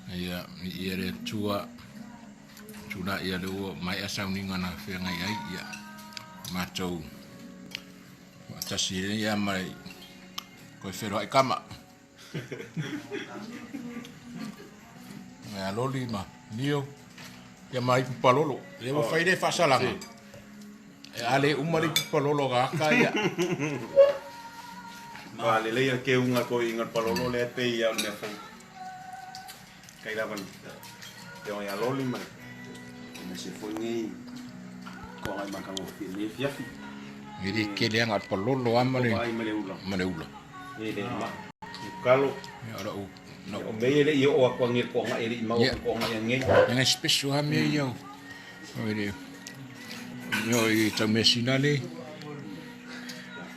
Ia, viia le Atua, tulai ia le ua maea sauniga na feagai ai, ia, matou faatasi ai ia ma le toe feiloai kama. Ia loli ma nio, ia ma ipu palolo. Ia ua fai le faasalaga. E a le uma le ipu palolo ga aka ia. Ma lelei a ke unga ko inga palolo le pe ia o le mea fou. Kai lava ni. Te o ia loli mai. Me se foi nei ko ai makanga o fie nei fiafi. E le kele anga palolo a ma le Ai ma le ula. Ma le ula. E le ma. Kalo. Ia o lau no. O mei ele i o aku angi ko nga ele i mau ko nga ia ngei. Ia ngai special ha mea ia o. O le Yo i tau mea sina le.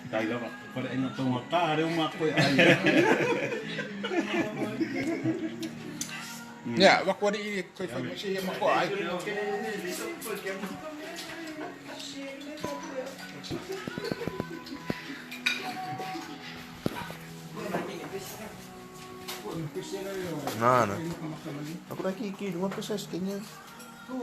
Tai lava. Pare ina tonga ka reo ma koe ai. Ia, waku ari i koe whai mai se ia makoa ai. Nana. Aku dah kiki dua pesai sekenya. O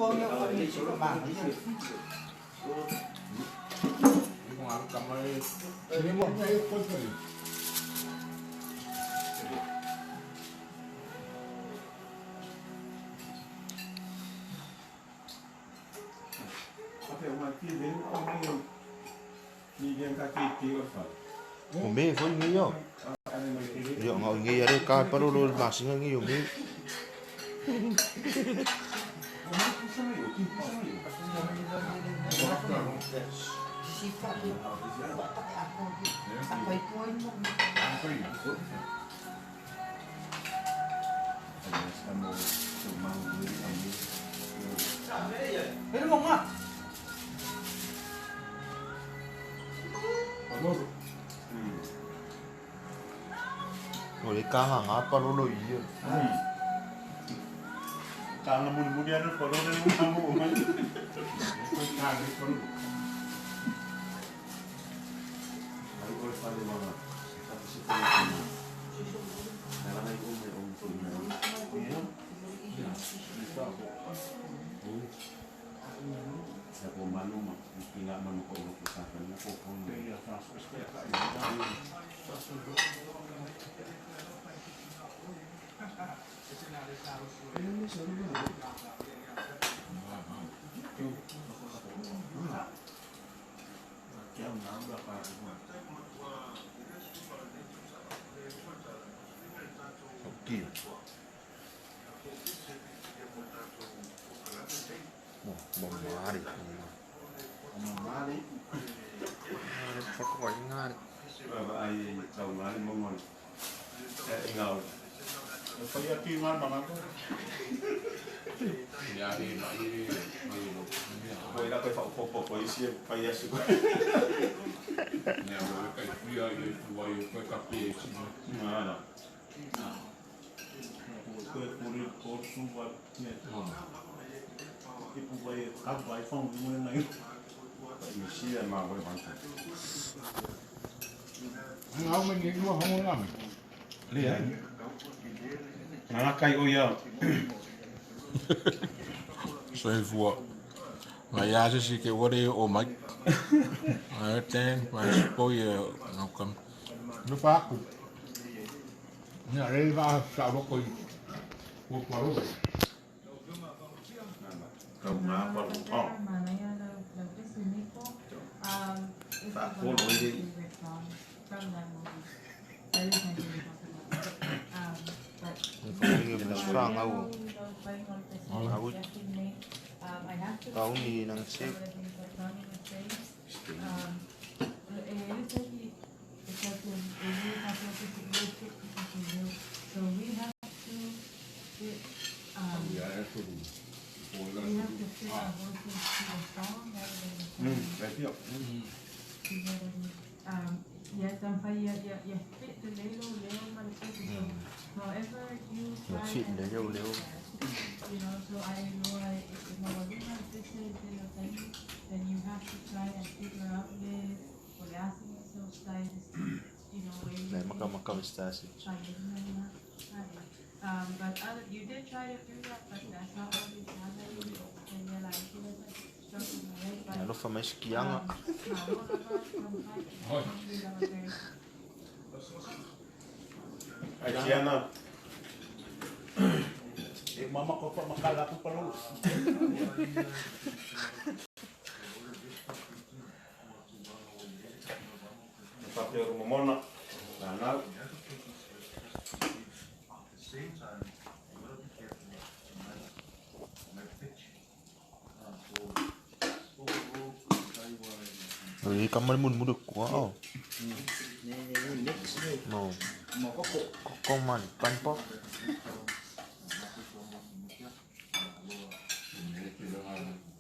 me foi ngi yo. Yo ngau ngi are ka parolo masinga ngi yo me. O le kanga ngā parolo i ia. Tanga muli muli ana parolo e mo mo mai. Ai o fale mama. Sa ko manu ma pinga manu ko ulo sa kan ko ko. Ki. Mo mo mari. Mo mari. Mari poko ngari. Ai tau ngari mo ngol. E ngau. Whai atu i ngā manga ko. Ia e mai e mai lo. Ko ila ko fa po po isi pai asu. Ia o kai kuia i tu ai o kai kape e sina. Na na. Ko e puri ko suva ne. I pu vai e ka vai fang i mune nai. I si e ma ko ban. Ngau me ni lua hongo ngame. Le ai. Na kai o ia. So e fua. Ma ia se si ke wale o mai. Ai ten ma po ia no kam. No fa ku. Ia re va sa ro ko i. Ko parolo. Kau ngā pa o. Fa ko lo i. Ngi mas fra ngau. Ngau. Kau ni nang se. So we have to fit, Ia e tu. We have to fit our voices to the song rather than the song Ai pio. to what I mean. Yes, I'm fine. Yeah, yeah, yeah. Fit the lelo, leo, malapit. So, however you try Fit and lelo, leo. that, you know, so I know I, if my waluma this is then you have to try and figure out the so style, you know, way Nai maka maka mistasi. But other, you did try to do that, but that's not what is happening. And you're like, she was like stroking my leg, but Alofa mai se kiaga. Ai tiana. E mama ko pa makala ko palo. Pape o momona. Nā. Oi ka mai mun mun ko ao. No. Ko man pan po.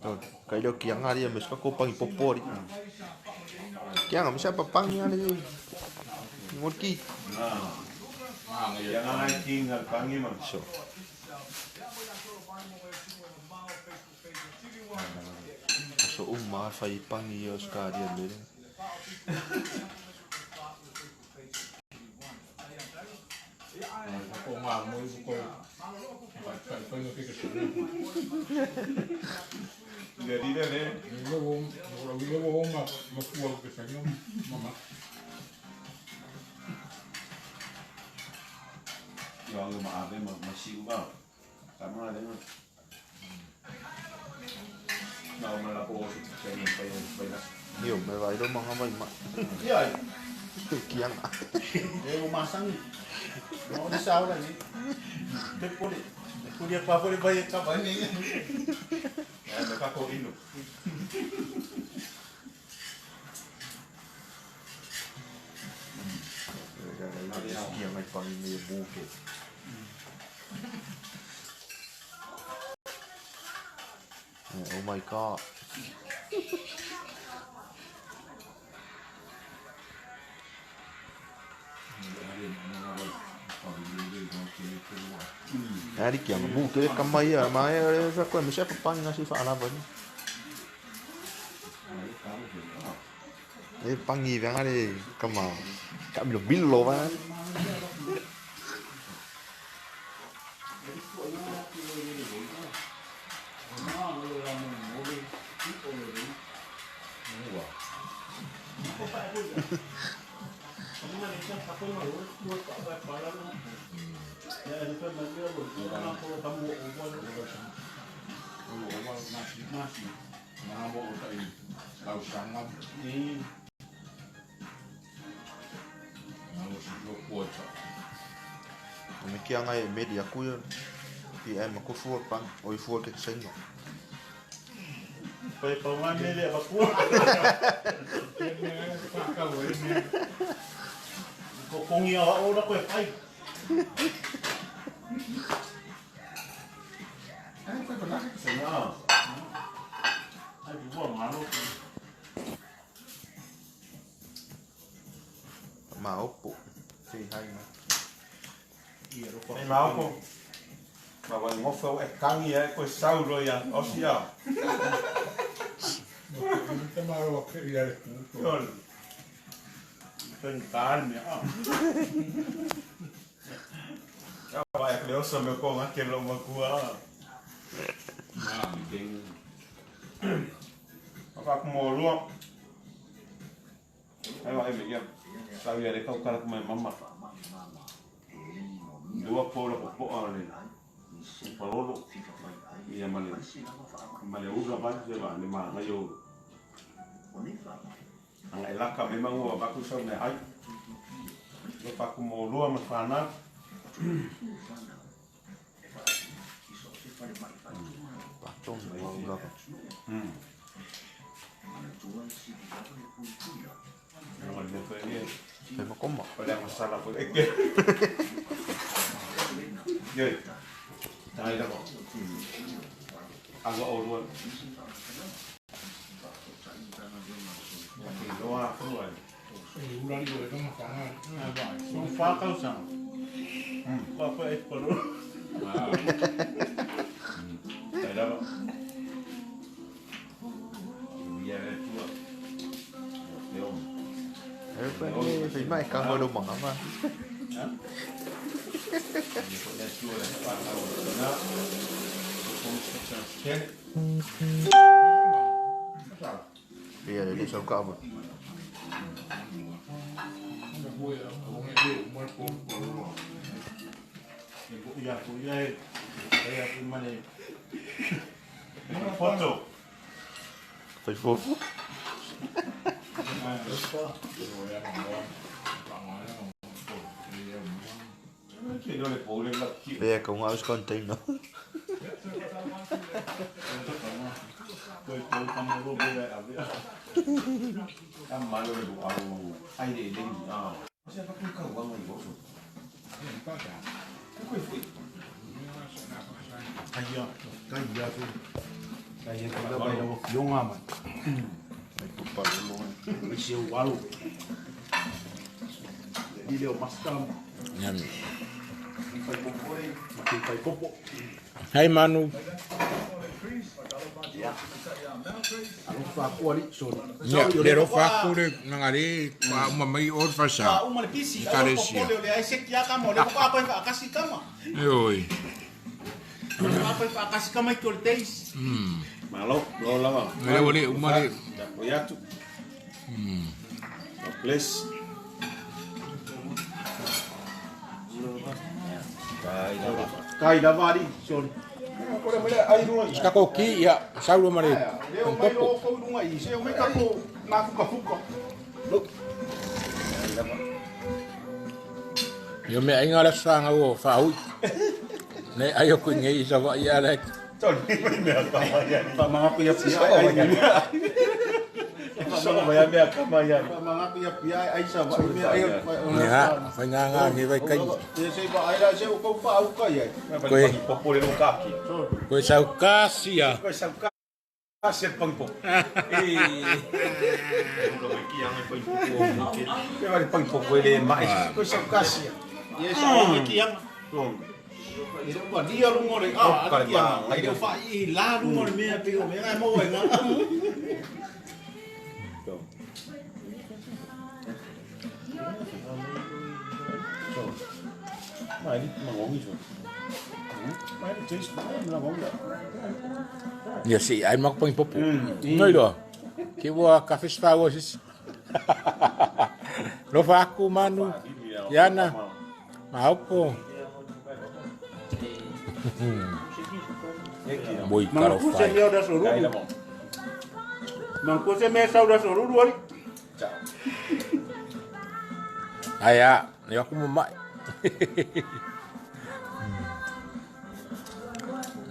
To kai lo kianga ri me ska ko pangi popori. Kianga me sa papangi ali. Ngorki. Kianga ngai kinga pangi ma. So. So uma fai pangi o ska ri le. Ko ngā moi ko kai kai no ke se. Le di le. Lo lo lo ma ma fu ke sa no mama. Yo anga ma ave ma ma siu ba. Ka ma le ma. Na ma la po si se ni pa yo pa la. Io me vai lo manga mai ma. Iya. Kianga. E o masang. No ni sa ora ni. Te poli. Kulia pa poli ba ka ba ni. Ya me ka ko inu. Kianga pangi me buke. Oh my god. Ari kia mo ke ka mai a mai e sa ko me sa papangi na si fa ala ba ni. E pangi venga le kama ka mi lo billo va. Me kia ngai media ku yo. I ai ma ko fu pang o i fu ke sengo. Pai pa mai mele pa ku. Ko kongi a ora ko e pai. Ai ko na ke Se na. Ai bu ma lo. Ma opo. Sei hai ma. Ei ma opo. Ma vai ngofa e kangi e ko sauro ia osia. Te maro ke ia le ku. Yol. Pen kalme a. Ya vai le oso me ko ma ke lo ma kua. Ma Ding. Pa ko mo lo. Ai vai me ia. Sau ia le kau kala mai mama. Dua polo ko po ale. Parolo. Ia male. Male uga ba se ba le ma na yo. Anga elaka memang ua baku sau me ai. Lo pa ko mo lo ma fana. Patong wa ura. No le fue bien. Pe ma koma. Wala masala po. Eke. Yoi. Tai la ko. Agua orua. Loa fua. E ura li o e ma fana. Na vai. So fa kausa. Pa pa e palo. Tai la ko. Ia le tua. Leo. E pa e fai mai ka lo manga ma. Ia le sau kava. Foto. Fai fofo. Pea ka unga us container. Hei Manu. Ia, le rofa aku le nangari pa uma mai o fasa. Uma le pisi, Ikaresia. o le ai se kia kama, o le ko apa ka kasi kama. Oi. Apa ka kasi kama i tol teis. Malo, lo lava. Le ole uma le O atu. God bless. Kai da vari, sorry. Ka ko ki ia sauro mare. Leo mai lo ko lunga i se o mai ka ko na fuka fuka. Yo me ainga la sanga o fa ui. Ne ayo ku ngi isa wa ia le. Pa manga pia pia ai ai. So mai mea kama ia. Pa manga pia pia ai sa va me ai. Ya, fa nga nga ngi vai kai. Se se ba ai la se o ko fa au kai ai. Koe. Popo le kaki. Koe sau kasia. Koe sau kasi pangpo. Eh. Koe wale pangpo koe le mai. Ko sa kasi. Ye sa o ki yang. I le ua lia lunga le a a ki yang. Ai le fa i la lunga le mea pe o mea ngai mo ai nga. Mai ni mangongi so. Mai ni taste mai mangongi. Ia si ai mak pang popo. Noi do. Ke wa kafe spa o sis. Lo fa aku manu. Yana. Maopo. Boi karo Mangku se fai. mea da soruru. Mangku se mea sau da soruru ari. Ai a, yo aku mamai.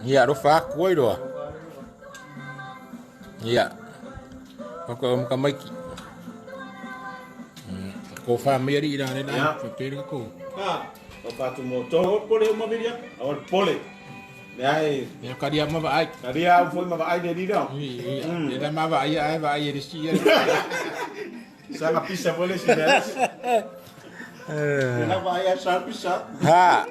Ia ro fa aku ai do. Ia. Ko ka mai ki. Ko fa mai ri ra le na, ko te ko. Ha. O patu moto. O pole uma viria. O pole. Le ai. Ia ka dia ma va ai. Karia au foi ma ai le rira. Ia la ma va ai ai va ai ri si. Sa la pisa pole si le. Na vai a sa pisa. Ha.